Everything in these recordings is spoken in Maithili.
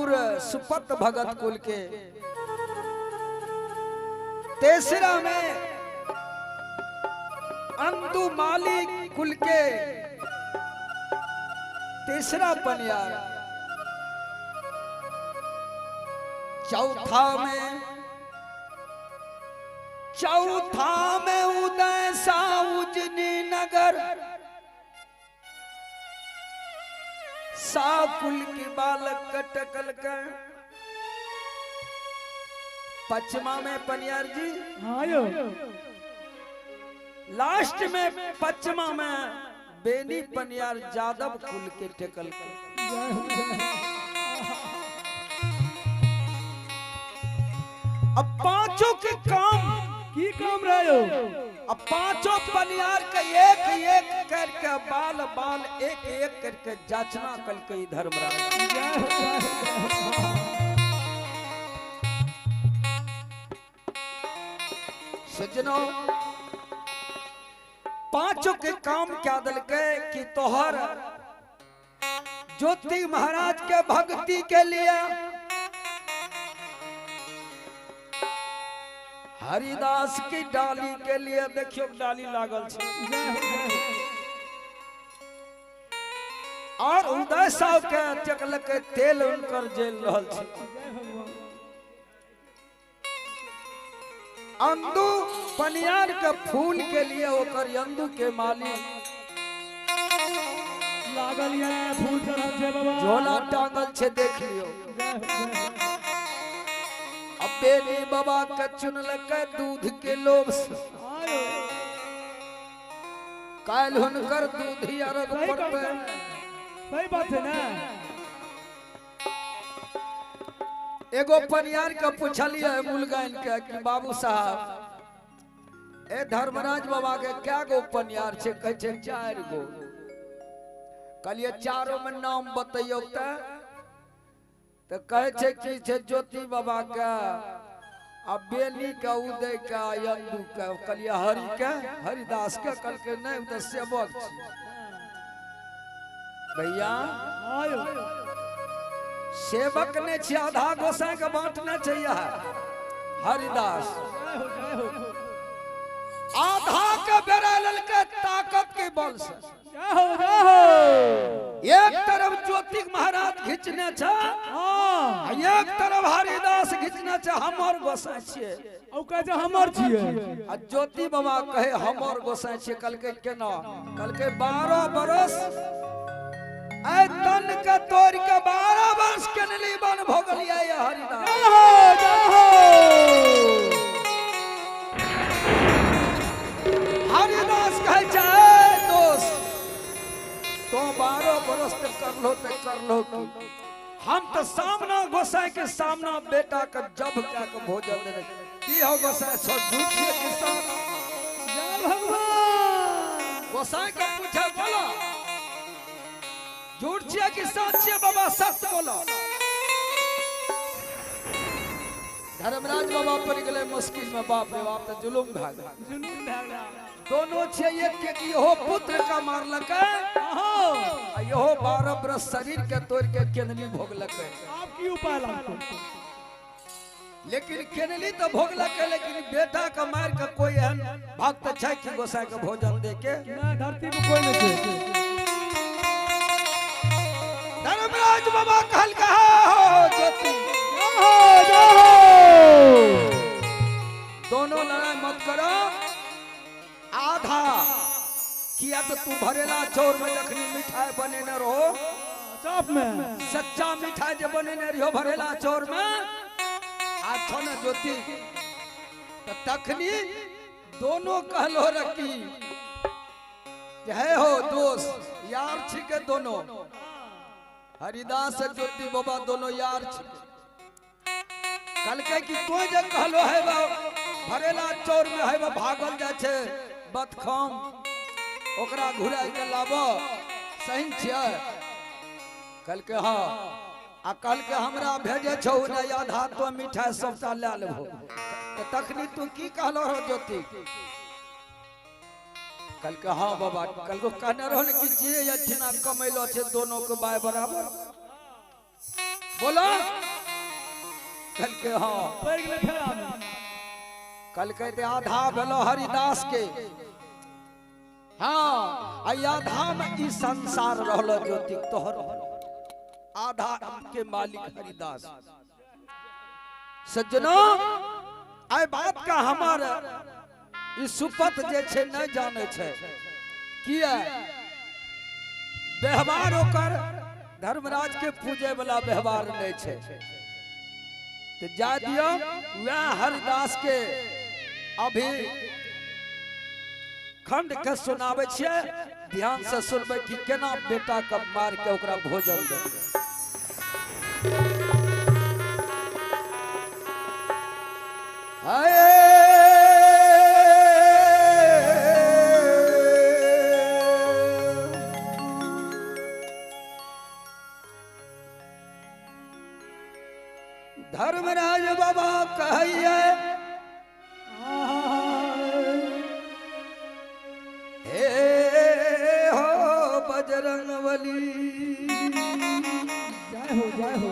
ठाकुर सुपत भगत कुल के, तेसरा में अंदू माली कुल के तीसरा पनियार, चौथा में चौथा में उदय साउजनी नगर साकुल की बालक कटकल के, पचमा में पनियार जी। हाँ यो। लास्ट में पचमा में बेनी पनियार जादव कुल के टेकल के। जय हो, जय हो। अब पांचों के काम की काम रहे हो? अब पांचों पनियार के एक एक करके बाल बाल एक एक करके जाचना कल के धर्मराज। जय हो, जय हो। सज्जनों, पांचों के काम क्या दल के कि तोहर ज्योति महाराज के भक्ति के लिए हरिदास की डाली के लिए, देखियो डाली लागल छे। जय हो, जय हो। और उदय साहब के चकल के तेल उनकर जेल रहल छे। जय भगवान। अंदू पनियार के फूल के लिए ओकर अंदू के माली लागल ये फूल चढ़ल छे बाबा। झोला टांगल छे, देख लियो। जय हो, जय हो। अब बेनी बाबा के चुनलक दूध के लोभ से। हाँ यो। काल हुनकर दूध ही अरग सही पड़ते। काम, सही बात है ना। एगो पनियार के पूछलिए मुलगाइन के कि बाबू साहब ए धर्मराज बाबा के क्या गो पनियार छे? कहै छे 4 गो। कहलिए चारों में नाम बतैयौ त कहै छे कि छे ज्योति बाबा के आ बेनी के उदय के अंदू के। कहलिए हरि के, हरिदास के? कहलकै नहीं, उ त सेवक छी भैया। हाँ यो। सेवक ने छी, आधा गोसाई के बांटना चाहिए हरिदास। जय हो, जय हो। आधा के बेरा ललके ताकत के बल से। जय हो, जय हो। एक तरफ ज्योति महाराज घिचने छे, हाँ। एक तरफ हरिदास घिचने छे, हमर गोसाई छिए। औ कहै छै हमर छिए। आ ज्योति बाबा कहे हमर गोसाई छिए। कहलकै केना? कहलकै 12 बरस ऐ तन के तोड़ के 12 वर्ष के नली बन भोगलिया ये हरिदास। जय हो, जय हो। हरिदास कहै छै ऐ दोस्त, तो 12 बरस तक करलो ते करलो की, हम तो सामना गोसाई के सामना बेटा के जब क्या के भोजन देने की हो गोसाई सो झूठे किसान। जय भगवान। गोसाई के पूछे बोलो झूठ छिए कि सच छिए? बाबा सच बोलो। धर्मराज बाबा पड़ गए मुश्किल में, बाप रे बाप, तो जुलुम भए गेल। जुलुम भए गेल। दोनों छिए एक के कि इहो पुत्र का मारलक आ इहो 12 बरस शरीर के तोड़ के केनली भोगलक। आब की उपाय लागतै? लेकिन केनली तो भोगलक, लेकिन बेटा के मार के कोई एहन भक्त छै कि गोसाई के भोजन दे के? ना, धरती पर कोई नहीं छै। धर्मराज बाबा कहल हो ज्योति, जय हो, जय हो। दोनों लड़ाई मत करो। आधा किया तो तू भरेला चौर में जखनी मिठाई बनेने रहो, चाप में सच्चा मिठाई जे बनेने रहो भरेला चौर में आज छो ना ज्योति, तो तखनी दोनों कहलो रखी हे हो दोस्त यार छिके दोनों, हरिदास ज्योति बाबा दोनों यार छिके। कहलकै कि तू जे कहलो है बा भरेला चौर में है बा भागल जाइ छै बतखम, ओकरा घुराय के लाबो, सही छियै? कहलकै हाँ। आ कहलकै हमरा भेजे छौ ने आधा तो मिठाई सबटा लए लेबो, तऽ तखनी तू की कहलो हो ज्योति? कहलकै हाँ बाबा। कहलको कहने रहो ने कि जे एहिठिना कमैलो छै दोनों के बाय बराबर। बोलो। कहलकै हाँ। पड़ि गेलै फेरामे। कहलकै ते आधा भेलो हरिदास के। हाँ, आ आधा में ई संसार रहलो ज्योतिक तोहर, आधा के मालिक हरिदास। सज्जनों, आइ बात का हमार ई सुपत जे छै नहीं जाने छै, किया व्यवहार ओकर धर्मराज के पूजे वाला व्यवहार नहीं छै। तो जा दियो वह हरिदास के अभी खंड के सुनाबै छियै, ध्यान से सुनबै कि केना बेटा के मार के ओकरा भोजन देबै। धर्मराज बाबा कहिए हे हो बजरंगबली, जय हो जय हो।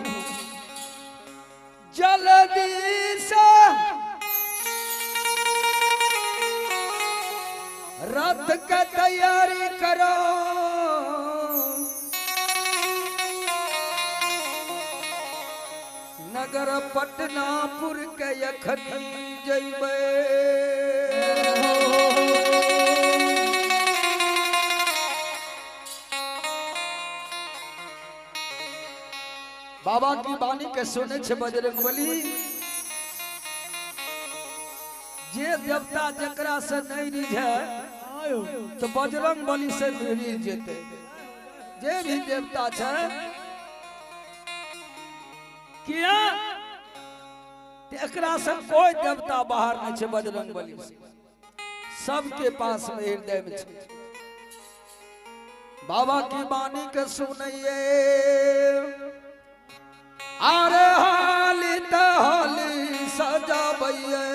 जल्दी से रथ के तैयारी करो, नगर पटनापुर के अखनी जइबै। बाबा की वाणी के सुने छे बजरंगबली, जे देवता जकरा से नहीं रिझे आयो तो बजरंगबली से रिझ जेते। जे भी देवता छे किया एकरा से कोई देवता बाहर नहीं छे बजरंगबली से, सबके पास में हृदय में छे। बाबा की वाणी के सुनिए, अरे हाली त हाली सजाबैये।